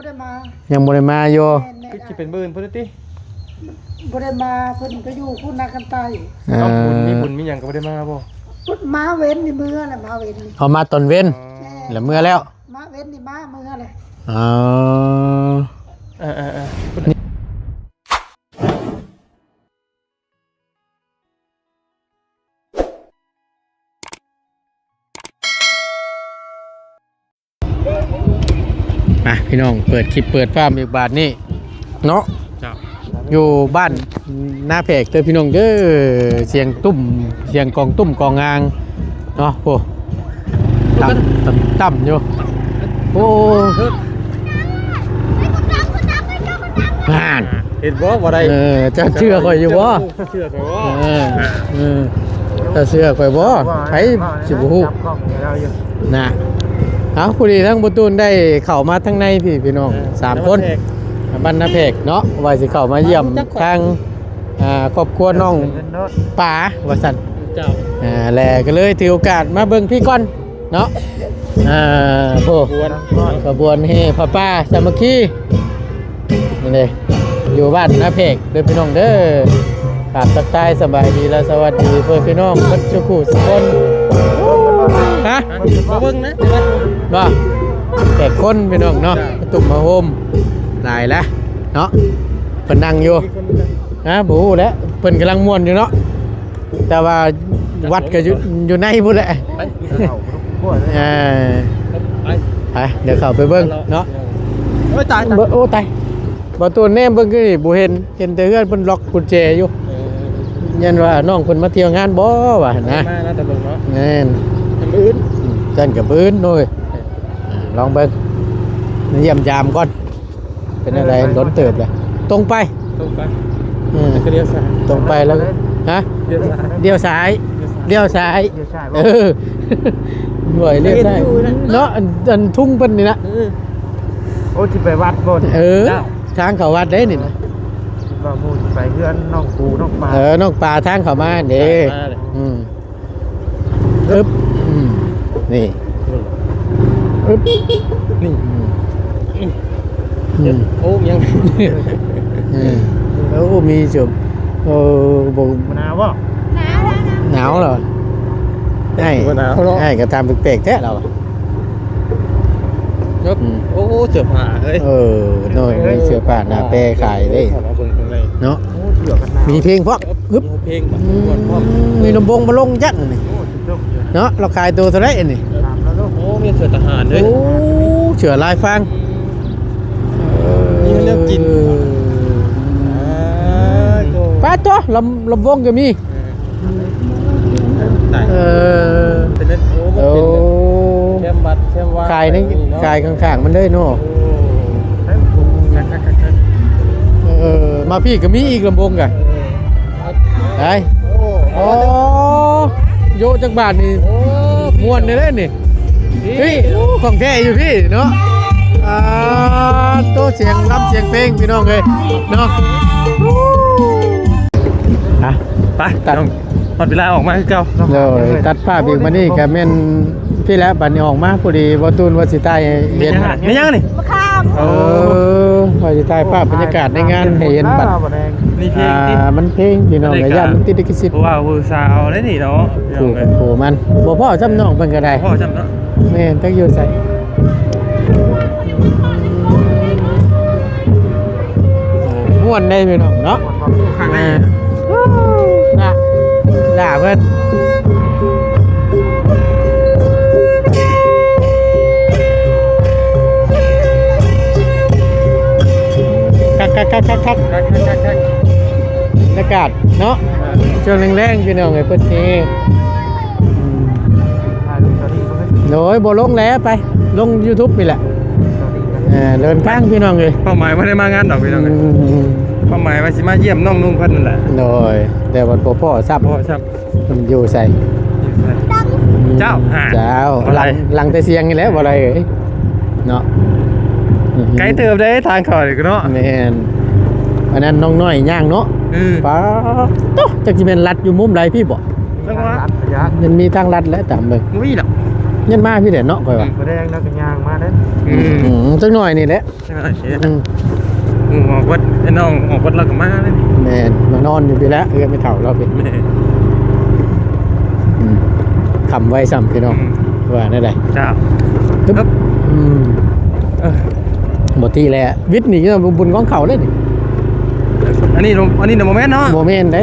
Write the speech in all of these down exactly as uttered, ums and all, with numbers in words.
บ่ได้มา ยังบ่ได้มาอยู่ แม่นๆ คือสิเป็นมื้ออื่นพุ้นติ บ่ได้มา เพิ่นไปอยู่พุ้นนาคันไต อ่า เอ้า บุญมีบุญมีหยังก็บ่ได้มาบ่ พุ้นมาเว้นนี่เมือแหละ มาเว้นนี่ เอามาตอนเว้น อ๋อ แม่น แล้วเมือแล้ว มาเว้นนี่มาเมือแหละ อ๋อ เออๆๆ อ่ะ พี่น้อง เปิดคลิปเปิดฟาร์มอีกบาดนี้เนาะ เจ้า อยู่บ้านนาแพกเด้อพี่น้องเด้อ เสียงตุ้ม เสียงกองตุ้มกองงางเนาะ โอ้ ต่ำ ต่ำ ต่ำอยู่ โอ้ งาน เห็นบ่ บ่ได้ เออ เจ้าเชื่อข่อยอยู่บ่ เจ้าเชื่อข่อยบ่ เออ เออ เจ้าเชื่อข่อยบ่ ไผสิบ่ฮู้ นะ เอา พอดีทั้งบ่ตูนได้เข้ามาทางในพี่ พี่น้อง เออ สามคน บ้านนาแพก บ้านนาแพกเนาะ ว่าสิเข้ามาเยี่ยม เอาจักข่อย ทาง อ่า ครอบครัวน้องป๋า ว่าซั่น เจ้า อ่า แลก็เลยถือโอกาสมาเบิ่งพี่ก่อนเนาะ อ่า โอ้ ขบวน ขบวนแห่ผ้าป่าสามัคคี นี่เลย อยู่บ้านนาแพกเด้อพี่น้องเด้อ กราบทักทายสบายดีและสวัสดีเพื่อนพี่น้องเพิ่นสุขุสุคน ฮะ มาเบิ่งนะ บ่ แปดคนพี่น้องเนาะ จ้ะ มาตุ้มมาโฮม หลายละเนาะ เพิ่นนั่งอยู่ มีคนนั่ง ฮะ บ่ฮู้แหละ เพิ่นกำลังม่วนอยู่เนาะ แต่ว่าวัดก็อยู่ อยู่ในพุ้นแหละ ไป อ่า ไป ไป เดี๋ยวเข้าไปเบิ่งเนาะ โอ้ย ตาย ตาย บ่ โอ้ ตาย บ่ตูนแนมเบิ่งคือนี่ บ่เห็น เห็นแต่เฮือนเพิ่นล็อกกุญแจอยู่ เออ ยันว่าน้องเพิ่นมาเที่ยวงานบ่ ว่าหั่นนะ มาแล้วแต่เบิ่งเนาะ แม่น มื้ออื่น อืม ซั่นก็มื้ออื่นโอ้ย เออ อ่า ลองเบิ่ง มาเยี่ยมยามก่อน เป็นอะไร ไป ไป โดนเติบเลย ตรงไป ตรงไป เออ แล้วก็เลี้ยวซ้าย ตรงไปแล้ว ฮะ เลี้ยวซ้าย เลี้ยวซ้าย เลี้ยวซ้าย เลี้ยวซ้าย เลี้ยวซ้าย เออ หน่วยเลี้ยวซ้าย เห็นอยู่นะ เนาะ อัน อันทุ่งเพิ่นนี่นะ เออ โอ้ สิไปวัดบ่นี่ เออ เจ้า ทางเข้าวัดเด้นี่นะ ว่าหมู่สิไปเฮือนน้องปูน้องปลา เออ น้องปลาทางเข้ามาเด้ มาเลย อืม อึ๊บ อืม นี่ อืม อึ๊บ นี่ อืม อืม โอ้ ยัง เออ โอ้ มีจุด โอ้ บ่ บ่หนาวบ่ หนาวเหรอ ไอ้ บ่หนาวเนาะ ไอ้ก็ทำแปลกๆแท้เราอะ ครับ อืม โอ้ เสื้อผ้าเฮ้ย เออ น้อย เฮ้ย มีเสื้อผ้าหน้าแปรขายเด้ เอามาเบิ่งข้างใน เนาะ โอ้ เสื้อกันหนาว มีเพลงพร้อม อึ๊บ มีเพลง อืม พร้อม มีลำโพงมาลงจักนี่ โอ้ สุดยอดอยู่นะ เนาะ เราขายตัวเท่าไหร่อันนี้ ถามแล้วลูก โอ้ มีเสื้อทหารด้วย โอ้ เสื้อลายฟาง มีแนวกิน เออ อ่า โถ่ ป้าดโถ่ ลำ ลำวงก็มี เออ ได้ เออ เป็นเล่น โอ้ มันเป็น โอ้ แคมบัตร แคมวาง ขายใน อะไรอย่างงี้เนาะ ขายข้างๆมันเลยเนาะ โอ้ เออ มาพี่ก็มีอีกลำวงกะ เออ ไอ้ โอ้ โอ้ โยะจักบาทนี่ โอ้ ม่วนเลยเด้นี่ นี่ เฮ้ย โอ้ ของแท้อยู่พี่เนาะ อ่า โตเสียงรำเสียงเพลงพี่น้องเอ้ยเนาะ อ่ะ ไป ตัด น้อง ฮอดเวลาออกมาคือเก่า โดย ตัดภาพอีกมานี่ก็แม่นพี่แล้ว บัดนี้ออกมาพอดี บ่ตูนว่าสิถ่ายให้เห็น มีหยังนี่ มะขาม เออ ว่าสิถ่ายภาพบรรยากาศในงานให้เห็นบัด นี่เพลง อ่า ติ มันเพลงพี่น้อง บรรยากาศ ก็ย่านมันติดลิขสิทธิ์ เพราะว่าผู้สาวได้นี่เนาะ พี่น้องเอ้ย ผู้ ผู้มัน บ่พ้อซ้ำน้องเพิ่นก็ได้ บ่พ้อซ้ำเนาะ แม่น จักอยู่ไส ม่วนได้พี่น้องเนาะ ม่วนบ่ คักได้ อ่า น่ะ ด่าเพิ่น คัก คัก คัก คัก คัก คัก คัก คัก บรรยากาศเนาะ ช่วงแรงๆพี่น้องเอ้ย เพิ่นสิ อืม ถ่ายลงสตอรี่บ่เฮ้ย โอ้ย บ่ลงแล้ว ไป ลงยูทูบนี่แหละ สตอรี่กัน เออ เดินทางพี่น้องเอ้ย เป้าหมายบ่ได้มางานดอกพี่น้องเอ้ย อืม เป้าหมายว่าสิมาเยี่ยมน้องนุ่งเพิ่นนั่นแหละ โดย แต่ว่าบ่พ้อซ้ำ บ่พ้อซ้ำ มันอยู่ไส อยู่ไส เจ้า หา เจ้า บ่ได้ หลัง หลังแต่เสียงนี่แหละ บ่ได้เอ้ย เนาะ ไกลเติบเด้ทางเข้านี่เนาะ แม่น อันนั้นน้องน้อยย่างเนาะ เออ ป๊าดโต๊ะ จักสิแม่นลัดอยู่มุมใดพี่บ่ จังหวะ มันมีทางลัดแล้วตามเบิ่ง บ่มีดอก ยันมาพี่เด่นเนาะข่อยว่า บ่ได้ยังนักย่างมาเด้อ อืม อืม จักหน่อยนี่แหละ ใช่ อืม อืม ออกวัด ไอ้น้องออกวัดแล้วก็มาเลย แม่น มานอนอยู่พี่แล้ว เอื้อมไม่เฒ่าเราพี่ แม่น อืม ค่ำไวซ้ำพี่น้อง อืม ว่าแนวใด จ้า ตึ๊บ ครับ อืม เออ บ่ติแหละ วิทย์นี่ก็บุญของเขาเด้นี่ อันนี้ อันนี้น่ะบ่แม่นเนาะ บ่แม่นเด้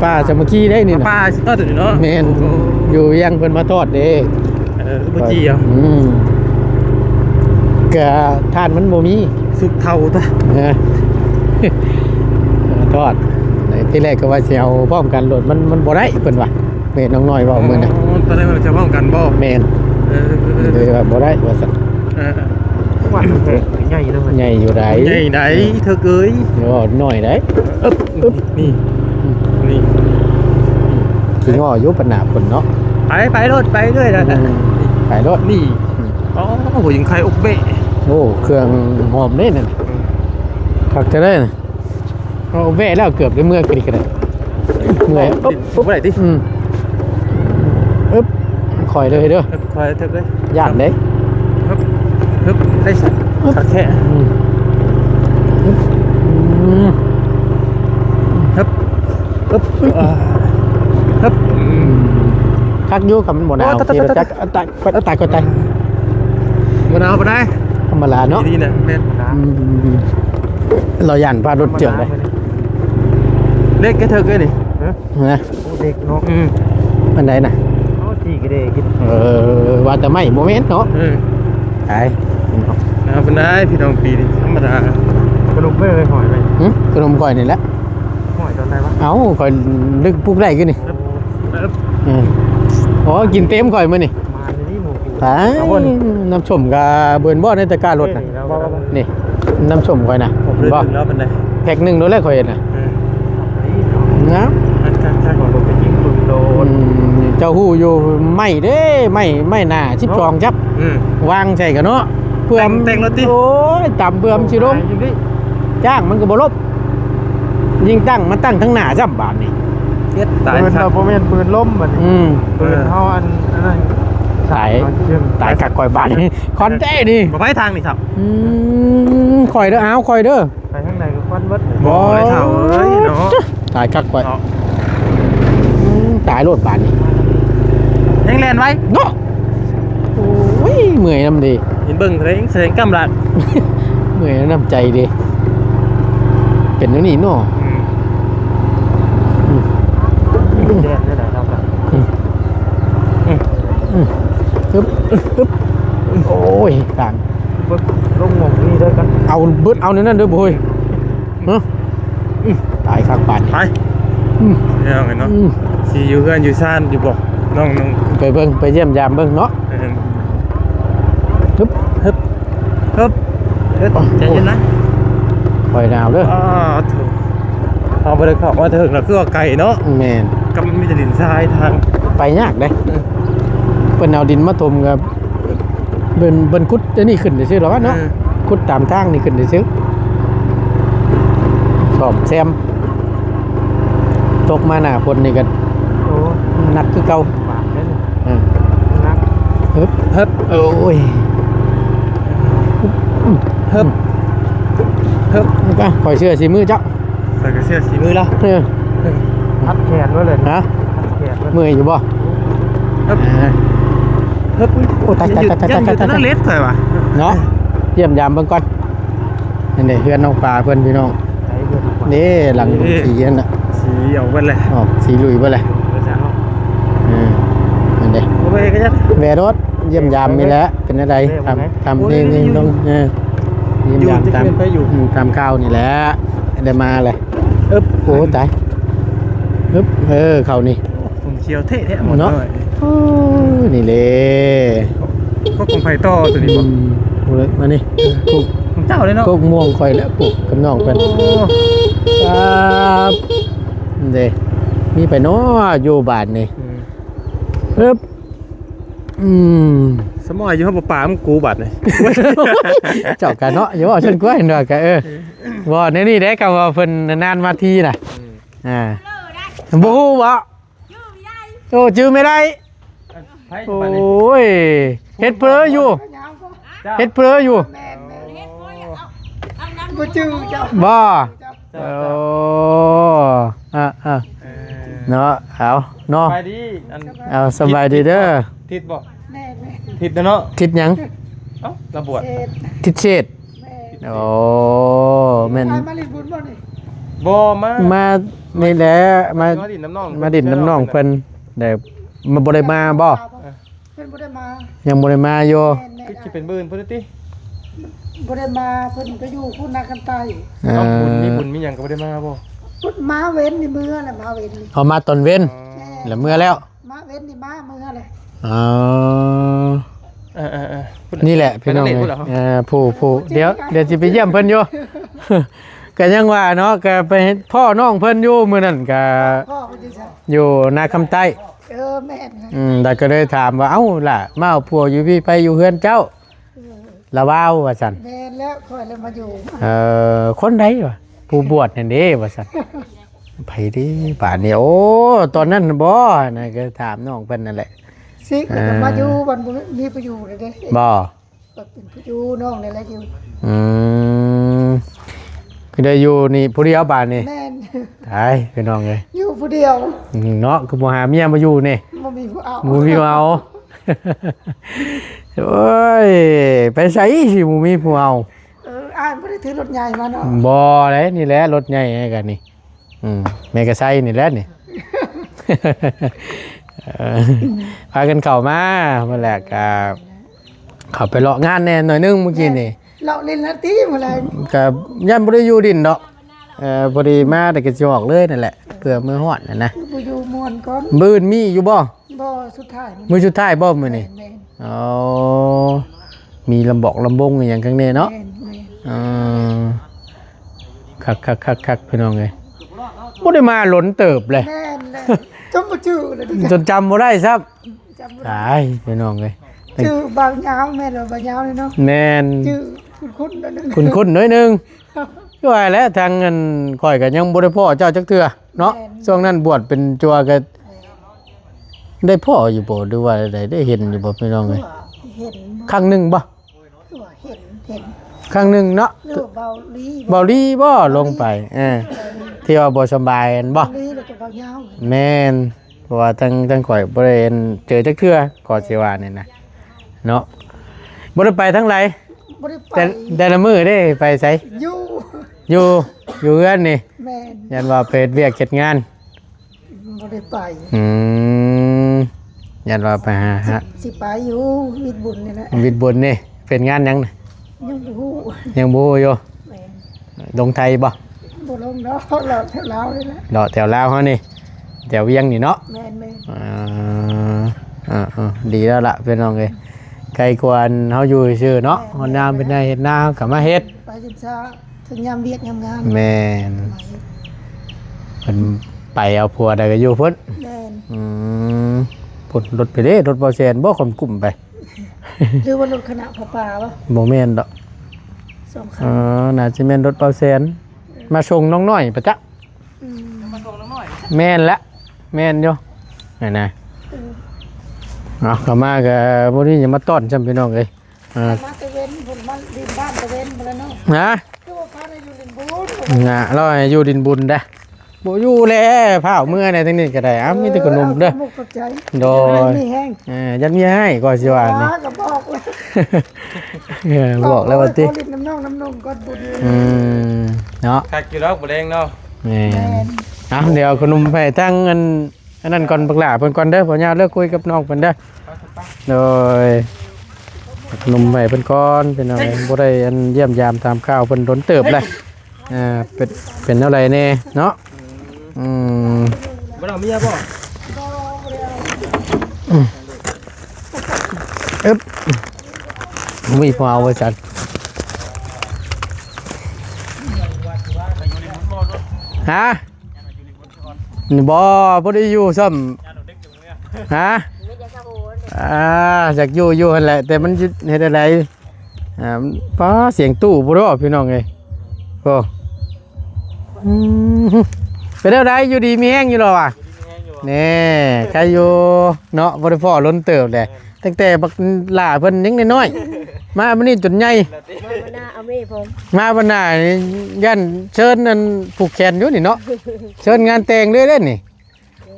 ป้าๆ สามัคคีเด้นี่น่ะ ป้าๆ สิทอดตัวนี้เนาะ แม่น โอ้โห อยู่เวียงเพิ่นมาทอดเด้ เออ บ่จีเอา อืม ก็ทานมันบ่มี สุกเท่าตะ เออ มาทอด ทีแรกก็ว่าสิเอาพร้อมกันโลด มัน มันบ่ได้เพิ่นว่า แม่น้องน้อยเว้ามื้อนั้น อ๋อ ตอนแรกว่าจะพร้อมกันบ่ แม่น เออ เลยว่าบ่ได้ว่าซั่น เออ วัดมันแท้ ใหญ่เนาะ ใหญ่อยู่ใด ใหญ่ใด เออ เธอเกย เดี๋ยวน้อยใด อึ๊บ อึ๊บ นี่ นี่ ขี้ง้ออยู่ปะหน้าเพิ่นเนาะ ไป ไปโลด ไปเรื่อยนะ อืม ไปโลด นี่ อืม อ๋อ หัวยิงไข่อกเบะ โอ้ เครื่องหอมเด้นั่น อืม คักจะได้นะ เอาแวะแล้วเกือบได้เมือกันอีกก็ได้ เมื่อย อึ๊บ บ่ได้ติ อืม อึ๊บ ค่อยเลยเด้อ ค่อยเถิบเลย ย่านเด้ ฮึบ ฮึบ ได้สัก อึ๊บ คักแท้ อืม อึ๊บ อืม ฮึบ ฮึบ อ่า ฮึบ อืม คักอยู่ คันมันบ่หนาว โอ้ ตาย ตาย ขี่รถจักร ตาย ตาย ตาย ตาย ตาย ตาย บ่หนาวปานใด ธรรมดาเนาะ ดีนะ แม่น อืม เราย่านพลาดรถเจือกเลย เล็กแค่เถิกเลยนี่ ฮะ นะ โอ้ เด็กเนาะ อืม อันใดน่ะ เอาจีกระเดกิน เออ ว่าแต่ไม่โมเมนต์เนาะ เออ ตาย เอาปานใดพี่น้องปีนี้ธรรมดา ขนมไม่เลย หอยไหม หึ ขนมข่อยนี่แหละ หอยตอนใดวะ เอ้า ข่อยนึกปลุกได้ขึ้นนี่ เออ เออ อ๋อ กินเต็มข่อยมื้อนี่ มาเลยนี่หมูกู ตาย เอาบ่นี่ น้ำส้มกับเบิร์นบ่ในตะกร้ารถน่ะ เออ เอาบ่ นี่ น้ำส้มข่อยน่ะ ผมเลย บ่ ถึงแล้วปานใด แพ็คหนึ่งโลแล้วข่อยน่ะ เออ นะ อันคักๆ ของผมไปยิงปืนโดน อืม เจ้าฮู้อยู่ ไม้เด้ ไม้ ไม้หน้าสิบสอง จับ เออ วางใส่กันเนาะ เพื่อ แต่ง แต่งรถติ โอ้ย ตำเพื่อมันสิลง หายอยู่ดิ จ้างมันก็บ่ลบ ยิงตั้ง มาตั้งทั้งหน้าซ้ำบาดนี่ เฮ็ดตาย ปืน คัก เราบ่แม่นปืนล้มบัดนี้ อืม ปืนเฮาอัน อันนั้น ตาย มันเชื่อม ตายคักข่อยบาดนี่ คอนเต้นี่ บ่ไปทางนี่ครับ อืม ข่อยเด้อ อ้าว ข่อยเด้อ ไปทางใดก็ควันเบิด บ่ บ่ได้เฒ่าเอ้ยเนาะ ตายคักข่อย เนาะ อืม ตายโลดบาดนี่ ยังแล่นไว้ เนาะ โอ้ย เมื่อยนำเด้ เห็นเบิ่งเทรงเทรงกำลัง เมื่อยนำใจเด้ เป็นแนวนี้เนาะ อืม อืม แดดได้หลายเท่ากัน อืม อืม อืม อึ๊บ อึ๊บ โอ้ย ตาง เบิดลงหม่องนี้ได้กัน เอาเบิด เอาในนั้นเด้อโบย ฮะ อืม ตายคักปานนี่ ไป อืม พี่น้องเนาะ อืม สิอยู่เฮือนอยู่ซ่านอยู่บ่ น้องๆ ไปเบิ่ง ไปเยี่ยมยามเบิ่งเนาะ เออ ฮึบ ฮึบ ฮึบ เฮ้ย ใจเย็นนะ ข่อยหนาวเด้อ อ้าว โถ่ เอาบ่ได้เข้ามาเถิงแล้ว คือว่าไกลเนาะ แม่น ก็มันมีแต่ดินทรายทาง ไปยากเด้ เออ เพิ่นเอาดินมาถมกับ เพิ่น เพิ่นขุดอันนี้ขึ้นซื่อๆหรอกวะเนาะ เออ ขุดตามทางนี่ขึ้นซื่อๆ ซ่อมแซม ตกมาหน้าฝนนี่ก็ โอ้ หนักคือเก่า ปากเลย อืม หนัก ฮึบ ฮึบ โอ้ย ฮึบ ฮึบ ก็ข่อยเสื้อสีมือเจ้า ใส่กระเสื้อสีมือแล้ว เออ พัดแขนไว้เลย ฮะ พัดแขนไว้ เมื่อยอยู่บ่ ครับ อ่า ครับ โอ้ ตาย ตาย ตาย ตาย ยังอยู่ ตาย ตาย ตาย ตาย นั่งเล็ดใส่วะ เนาะ เยี่ยมยามเบิ่งก่อน นั่นเด้ เฮือนน้องปลาเพิ่นพี่น้อง ไหนเพื่อน นี่หลัง เอ้ย สีนั่นน่ะ สีออกเบิดเลย ออกสีลุยเบิดเลย เออ นั่นเด้ โอ้ย ก็จะ แวะรถ เยี่ยมยามนี่แหละ เป็นอะไร เออ ทำ ทำ โอ้ย นี่ นี่ นี่ อยู่ น้อง เออ เยี่ยมยาม อยู่ ตาม จะเป็นไปอยู่ อืม ตามข่าวนี่แหละ ได้มาเลย อึ๊บ โอ้ ตาย อึ๊บ เออ เข้านี่ ผมเขียวเท่ๆหมด เนาะ เลย โอ้ นี่เลย ก็ของไผต่อตัวนี้บ่ อืม เอาเลย มานี่ ปลูก ของเจ้าเลยเนาะ ปลูกม่วงข่อยแล้ว ปลูกกับน้องเพิ่น โอ้ ครับ เด้ มีไปเนาะ อยู่บ้านนี่ อืม ปึ๊บ อืม สมอยอยู่ห้องปลาปลามันกูบาดนี่ เจ้ากันเนาะ อย่าว่าฉันกล้วยหน่อยกะ เออ ว่าในนี่ได้กะว่าเพิ่นนานมาทีน่ะ อืม อ่า บ่ฮู้บ่ โอ้ จื้อไม่ได้ ไผ โอ้ย เฮ็ดเผลออยู่ เจ้า เฮ็ดเผลออยู่ แม่นๆ บ่จื้อเจ้า บ่ เจ้า โอ้ อ่ะอ่ะ เออ เนาะ เอาเนาะ สบายดี อัน เอา สบายดีเด้อ ทิศบ่ แม่นๆ ทิศนะเนาะ ทิศหยัง เอ้า ลาวบวช เศษ ทิศเศษ แม่น โอ้ แม่น ไปมาเล่นบุญบ่นี่ บ่ มา มานี่แหละ มา มาดินน้ำน้อง มาดินน้ำน้องเพิ่น แต่มาบ่ได้มาบ่ เพิ่นบ่ได้มา ยังบ่ได้มาอยู่ แม่นๆ คือสิเป็นมื้ออื่นเพิ่นติ บ่ได้มา เพิ่นไปอยู่พุ้นนาคำใต้ อ่า เอ้า บุญมีบุญมีหยังก็บ่ได้มาบ่ เพิ่นมาเว้นนี่ มื้อแหละ มาเว้นนี่ เอามาตอนเว้น อ๋อ แม่น แล้วเมื่อแล้ว มาเว้นนี่ มามื้อแหละ อ๋อ เออๆๆ นี่แหละพี่น้อง ไปทางไหนพูดเหรอ เอ่อ ผู้ ผู้ เดี๋ยว เดี๋ยวสิไปเยี่ยมเพิ่นอยู่ ก็ยังว่าเนาะ ก็ไปพ้อน้องเพิ่นอยู่มื้อนั้นก็ พ่อเพิ่นอยู่ไส อยู่นาคำใต้ เออ แม่น อืม แล้วก็เลยถามว่า เอ้าล่ะ มาเอาผัวอยู่พี้ ไปอยู่เฮือนเจ้า เออ ละว้าวว่าซั่น แม่นแล้ว ข้อยเลยมาอยู่ เอ่อ คนใดวะ ผู้บวชนั่นเด้ว่าซั่น ไผเด้บาดนี้ โอ้ ตอนนั้นบ่ นะ ก็ถามน้องเพิ่นนั่นแหละ สิ เออ มาอยู่บ้านบ่มีผู้อยู่เลยเด้ บ่ ก็เป็นผู้อยู่น้องนี่แหละอยู่ อืม ก็ได้อยู่นี่ผู้เดียวบาดนี้ แม่น ตายพี่น้องเอ้ย อยู่ผู้เดียว อืม เนาะ คือบ่หาเมียมาอยู่นี่ บ่มีผู้เอา บ่มีผู้เอา โอ้ย ไปไสสิบ่มีผู้เอา เออ อ้ายบ่ได้ถือรถใหญ่มาเนาะ บ่เลย นี่แหละรถใหญ่ให้กันนี่ อืม แม่กะไซนี่แหละนี่ เออ พากันเข้ามา มาแหละกะ เข้าไปเลาะงานแหน่หน่อยนึงเมื่อกี้นี่ เลาะเล่นละติมื้อใด กะย่านบ่ได้อยู่ดินดอก เอ่อ พอดีมาแต่กะสิออกเลยนั่นแหละ เพื่อมื้อฮอดนั่นนะ คือบ่อยู่ม่วนก่อน มื้ออื่นมีอยู่บ่ บ่ สุดท้ายนี่ มื้อสุดท้ายบ่มื้อนี้ แม่นๆ อ๋อ มีลำบอกลำวงอีหยังข้างในเนาะ แม่นๆ เออ คักๆๆๆ พี่น้องเอ้ย บ่ได้มาหลนเติบเลย แม่นเลย จนบ่จื้อเลยดิ จนจำบ่ได้ซ้ำ จำบ่ได้ ตายพี่น้องเอ้ย จื้อบ่าวยาว แม่นบ่าวยาวเลยเนาะ แม่น จื้อคุ้นๆหน่อยนึง คุ้นๆหน่อยนึง คือว่าแหละ ทางอันข้อยก็ยังบ่ได้พ้อเจ้าจักเทื่อเนาะ แม่น ช่วงนั้นบวชเป็นจั่วก็ แม่น ได้พ้ออยู่บ่ หรือว่าใด ได้เห็นอยู่บ่พี่น้องเอ้ย เห็น ครั้งหนึ่งบ่ คือว่าเห็น เห็น ครั้งหนึ่งเนาะ หรือว่าเบาลี เบาลีบ่ลงไป เออ ที่ว่าบ่สำบายอันบ่ เบาลีแล้วก็เบายาว แม่น เพราะว่าทั้ง ทั้งข้อยบ่ได้เห็นเจอจักเทื่อ ก็สิว่านี่นะ เนาะ บ่ได้ไปทางใด บ่ได้ไป แต่ แต่ละมื้อเด้ไปไส อยู่ อยู่ อยู่เฮือนนี่ แม่น ย่านว่าไปเฮ็ดเวียกเฮ็ดงาน บ่ได้ไป อืม ย่านว่าไปหา สิ หา สิไปอยู่วิทย์บุญนี่แหละ วิทย์บุญนี่ เป็นงานหยังน่ะ ยังบ่ฮู้ ยังบ่ฮู้อยู่ แม่น ลงไทยบ่ บ่ลงดอก เลาะแถวลาวนี่แหละ เลาะแถวลาวเฮานี่ แถวเวียงนี่เนาะ แม่นๆ อ่า อ่าๆ ดีแล้วล่ะพี่น้องเอ้ย ไกลกว่าเฮาอยู่ซื่อเนาะ แม่นๆ เฮานาเป็นไร่เฮ็ดนาเฮาก็มาเฮ็ด ไปจนเช้า ถึงยามเวียกยามงาน แม่น มาเฮ็ด เพิ่นไปเอาผัวได้ก็อยู่พุ้น แม่น อืม พุ้นรถไปเด้ รถเบาแสนบ่ คนกลุ่มไป หรือว่ารถคณะผ้าป่าบ่ บ่แม่นดอก สองคัน เออ น่าสิแม่นรถเบาแสน มาส่งน้องน้อยปะจ๊ะ อืม แม่นละ แม่นอยู่ นั่นนะ เออ เอาเข้ามาก็บ่ได้หยังมาต้อนซ้ำพี่น้องเอ้ย อ่า มาตะเวน ผมมาดินบ้านตะเวนหมดแล้วเนาะ ฮะ คือว่าพาได้อยู่ดินบุญ น่ะ เราให้อยู่ดินบุญได้ บ่อยู่แล้ว พาเอาเมือในทางนี้ก็ได้ อ้าว มีแต่ขนมเด้อ ขอบใจ โดย มีแฮง เออ ยันมีให้ก็สิว่านี่ ว่าก็บอกแล้ว เออ บอกแล้วว่าติ ขอเล่นน้ำน้องน้ำนมก่อนบุญ อืม เนาะ คักอยู่ดอกบ่แดงเนาะ แม่น แม่น เอา เดี๋ยวขนมไปทั้งอัน อันนั้นก่อน บักหล่าเพิ่นก่อนเด้อ พ่อย่าเลิกคุยกับน้องเพิ่นเด้อ โดย ขนมไปเพิ่นก่อน พี่น้อง บ่ได้อันเยี่ยมยามถามข่าวเพิ่นโดนเติบเลย อ่า เป็น เป็นแนวใดแน่เนาะ อืม บ่ได้เอาเมียบ่ อึ๊บ มีพอเอาไว้จัด ฮะ นี่บ่ บ่ได้อยู่ซ้ำ ฮะ อ่า อยากอยู่ อยู่หั่นแหละ แต่มันอยู่เฮ็ดอะไร อ่า มัน ป๊า เสียงตู้บ่ดอกพี่น้องเอ้ย โอ้ อืม เป็นแนวใด อยู่ดีมีแฮงอยู่ดอกว่ะ อยู่ดีมีแฮงอยู่บ่ แน่ ใครอยู่เนาะ บ่ได้พ้อล้นเติบแหละ ตั้งแต่บักหล่าเพิ่นยังน้อยๆ มามื้อนี้จนใหญ่ มาบ่หน้าเอาแม่ผม มาบ่หน้านี่ย่านเชิญนั่นผูกแขนอยู่นี่เนาะ เชิญงานแต่งเลยเด้นี่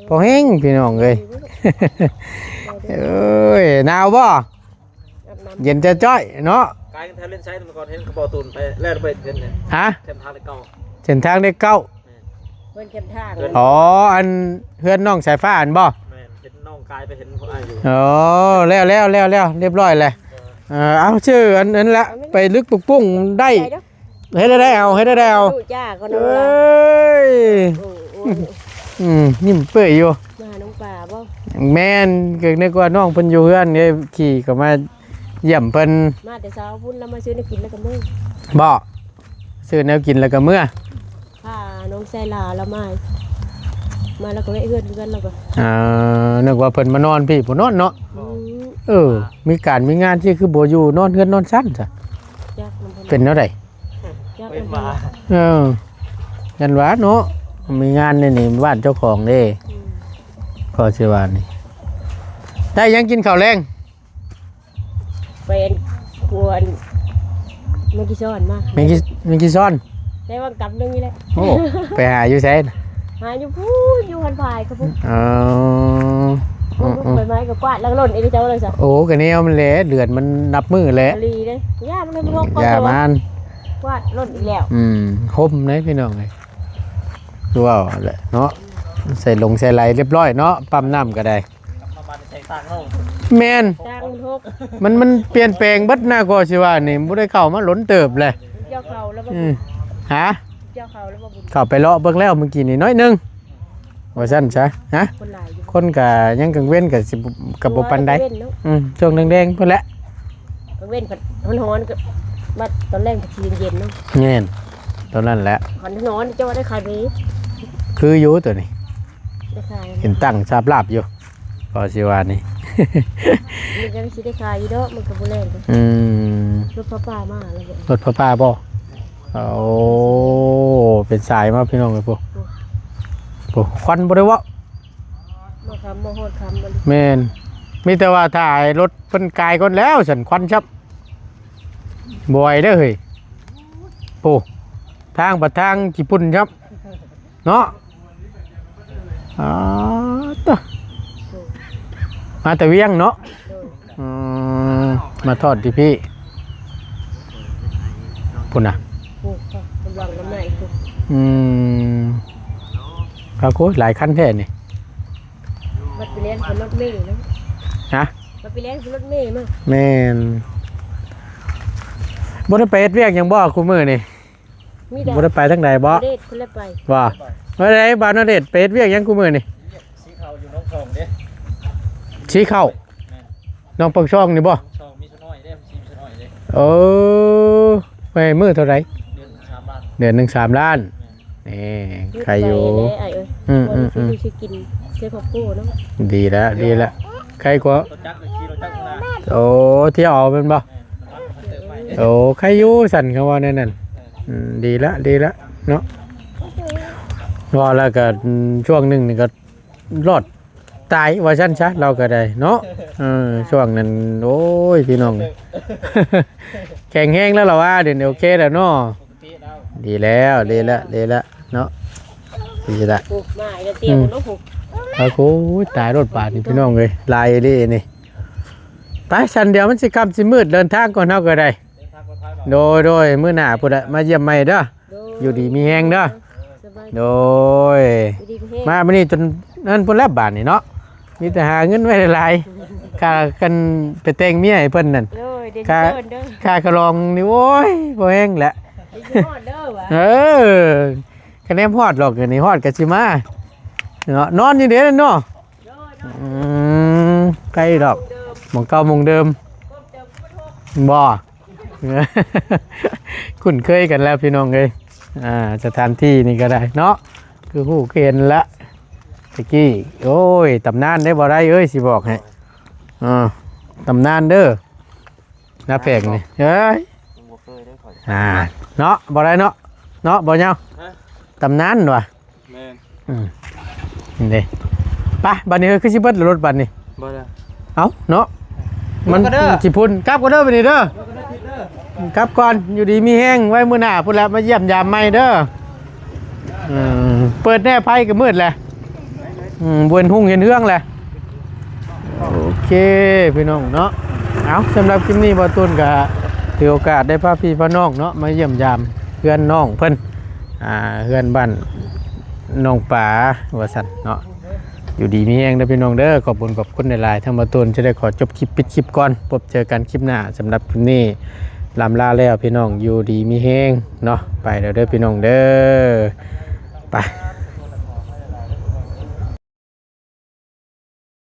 พอแห้งพี่น้องเอ้ย เอ้ย หนาวบ่ อาบน้ำ เย็นจ้อยๆเนาะ กายกันแถวเล่นไซต์มันก่อน เห็นเขาบอกตูนไปแล่นไปเห็นเนี่ย ฮะ เส้นทางเลขเก้า เส้นทางเลขเก้า เพิ่นเข็มทาง อ๋อ อันเฮือนน้องสายฟ้าอันบ่ แม่น เห็นน้องกายไปเห็นพวกอ้ายอยู่ อ๋อ แล้วแล้วแล้วแล้วเรียบร้อยเลย เออ เอาชื่ออันนั้นละ ไปลึกปุกปุ้งได้ ไปเด้อ เฮ็ดได้เอา เฮ็ดได้เอา ดูจ้าก็น้อง เอ้ย โอ้โอ้ อืม ยิ้มเปื่อยอยู่ มาหาน้องป่าบ่ แม่น ก็นึกว่าน้องเพิ่นอยู่เฮือน เลยขี่เข้ามาเยี่ยมเพิ่น มาแต่เช้าพุ้นแล้วมาซื้อแนวกินแล้วก็มื้อ บ่ ซื้อแนวกินแล้วก็เมือ พาน้องไซลาแล้วมา มาแล้วก็แวะเฮือนเฮือนแล้วก็ อ่า นึกว่าเพิ่นมานอนพี้ ผู้นอนเนาะ อืม เออ มีการมีงานที่คือบ่อยู่นอนเฮือนนอนซั้นซะ จักมัน เป็นแนวใด จัก เป็นหมา เออ ยันว่าเนาะ มีงานนี่นี่บ้านเจ้าของเด้ อืม พอสิว่านี่ ได้ยังกินข้าวแลง ไปอันครัวอันแมงกิซอนมา แมงกิ แมงกิซอน ได้วางกำหนึ่งนี่แหละ โอ้ ไปหาอยู่ไสน่ะ หาอยู่พู้นอยู่พันพายครับพู้น อ๋อ อืม อืม ใบไม้ก็กวาดแล้วก็หล่นไอ้เจ้าเลยจ้ะ โอ้ ก็แนวมันแหละ เดือนมันนับมื้อแหละ อีหลีเด้ ย่ามันเลยมันลงก่อน อย่ามัน กวาดหล่นอีกแล้ว อืม ห่มเลยพี่น้องเลย คือว่าแหละเนาะ ใส่ลงใส่ไหลเรียบร้อยเนาะ ปั๊มน้ำก็ได้ มาบ้านใส่ตังค์เนาะ แม่น ตังค์หก มัน มันเปลี่ยนแปลงเบิดหน้าก็สิว่านี่ บ่ได้เข้ามาหลนเติบเลย เกี่ยวเขาแล้วบ่ อืม ฮะ เกี่ยวเขาแล้วบ่บุญ เข้าไปเลาะเบิ่งแล้วเมื่อกี้นี่น้อยหนึ่ง ว่าซั่นซะ ฮะ คนหลายอยู่ คนก็ยังกลางเว้นก็สิบ่ ก็บ่ปานใด เว้นเนาะ อืม ช่วงแดงๆ พุ่นแหละ กลางเว้นก็ฮ้อนๆ ก็มาตอนแรกก็สิเย็นๆ เนาะ แม่น ตอนนั้นแหละ คันฮ้อนเจ้าว่าได้ขายดี คืออยู่ตัวนี้ ได้ขาย เห็นตั้งสาบลาบอยู่ ก็สิว่านี่ มันก็สิได้ขายอยู่ดอก มันก็บ่แรงเด้อ อืม รถพระป่ามาแล้วบ่ รถพระป่าบ่ โอ้ เป็นสายมาพี่น้องเอ้ย โอ้ โอ้ ควันบ่ได้เว้า มาคำมาฮอดคำมัน แม่น มีแต่ว่าถ่ายรถเพิ่นกายก่อนแล้ว สันควันชับ บ่ไหวเด้อเฮ้ย โอ้ ทางบัดทางขี้ฝุ่นชับ เนาะ อ๋อ ตะ มาแต่เวียงเนาะ โดย อืม มาทอดที่พี่ พุ่นน่ะ โอ้ กำลังน้ำไหน อืม ครับ โอ้ย หลายคันแท้นี่ มันไปเล่นกับรถเมล์เนาะ ฮะ มันไปเล่นกับรถเมล์มา แม่น บ่ได้ไปเฮ็ดเวียกหยังบ่คุมื้อนี่ มีแต่ บ่ได้ไปทางใดบ่ เดชเพิ่นเลยไป ว่า ว่าไดบ่าวณเดชน์ไปเฮ็ดเวียกหยังคุมื้อนี่ สีขาวอยู่หนองทองเด้ สีขาว แม่น หนองปากช่องนี่บ่ หนองทองมีสะน้อยเด้ สีมีสะน้อยเด้ เออ ไปมื้อเท่าใด เดือนหนึ่งสามล้าน เดือนหนึ่งสามล้าน แม่น นี่ ใครอยู่ หยุดไปเลยอ้ายเอ้ย อืม อืม อืม บ่ได้ซื้อกิน เสื้อครอบครัวเนาะ ดีแล้ว ดีแล้ว ใครกว่า รถจักร ขี่รถจักรมา โอ้ เที่ยวเอาแม่นบ่ แม่น มันเติมใหม่ โอ้ ใครอยู่สั่นเขาว่าแนวนั้น อืม ดีละ ดีละ เนาะ ว่าแล้วก็ อืม ช่วงหนึ่งนี่ก็รอดตายว่าซั่นซะ เราก็ได้เนาะ เออ ช่วงนั้น โอ้ย พี่น้อง แข็งแฮงแล้วล่ะว่า เดี๋ยวนี้โอเคแล้วเนาะ ปกติแล้ว ดีแล้ว ดีแล้ว ดีแล้ว เนาะ ดีละ โอ้ มาอีกแล้ว เตียง อืม ลูก โอ้โห ตายรถบาดนี่พี่น้องเอ้ย หลายอีหลีนี่ ไป ซั่นเดี๋ยวมันสิค่ำสิมืด เดินทางก่อนเฮาก็ได้ เดินทางปลอดภัยบ่ โดย โดย มื้อหน้าพุ้นละ มาเยี่ยมใหม่เด้อ โดย อยู่ดีมีแฮงเด้อ สบาย โดย อยู่ดีมีแฮง มามื้อนี้จนนั่นพุ้นแล้วบาดนี่เนาะ มีแต่หาเงินไว้หลายๆ ค่ากันไปแต่งเมียให้เพิ่นนั่น โดย เดี๋ยว ค่า สิเชิญเด้อ ค่าขะลองนี่ โอ้ย บ่แฮงแหละ เดี๋ยวสิฮอดเด้อวะ เออ คะแนนฮอดหรอก เดี๋ยวนี้ฮอดก็สิมา เนาะ นอนอยู่เด้เนาะ โดย โดย อืม ใกล้ดอก เดิม หม่องเก่าหม่องเดิม เดิม บ่ คุ้นเคยกันแล้วพี่น้องเอ้ย อ่า สถานที่นี่ก็ได้เนาะ คือฮู้คือเห็นละ ตะกี้ โอ้ย ตำนานได้บ่ได้เอ้ย สิบอกให้ อ่า ตำนานเด้อ หน้าแปลกนี่ เอ้ย ยังบ่เคยได้ข่อย อ่า เนาะ บ่ได้เนาะ เนาะ บ่เหย้า ฮะ ตำนานว่ะ แม่น อืม นี่เด้ ไปบัดนี้เฮ้ยคือสิเบิดแล้วรถบัดนี้ บ่ได้ เอ้าเนาะ มัน กลับก่อนเด้อ ขี้พุ่นกลับก่อนเด้อบัดนี้เด้อ กลับก่อน อยู่ดีมีแฮง ไว้มื้อหน้าพุ้นละมาเยี่ยมยามใหม่เด้อ อืม เปิดแน่ไฟก็มืดแหละ อืม เวินหุ่งเห็นเฮืองแหละ โอเค พี่น้องเนาะ เอาสำหรับคลิปนี้บ่าวตูนก็ถือโอกาสได้พาพี่พาน้องเนาะ มาเยี่ยมยามเฮือนน้องเพิ่น อ่า เฮือนบ้านน้องป๋าว่าซั่นเนาะ อยู่ดีมีแฮงเด้อพี่น้องเด้อ ขอบคุณขอบคุณหลายๆ ทั้งบ่าวตูนจะได้ขอจบคลิปปิดคลิปก่อน พบเจอกันคลิปหน้า สำหรับคลิปนี้ลำลาแล้วพี่น้อง อยู่ดีมีแฮงเนาะ ไปแล้วเด้อพี่น้องเด้อ ไป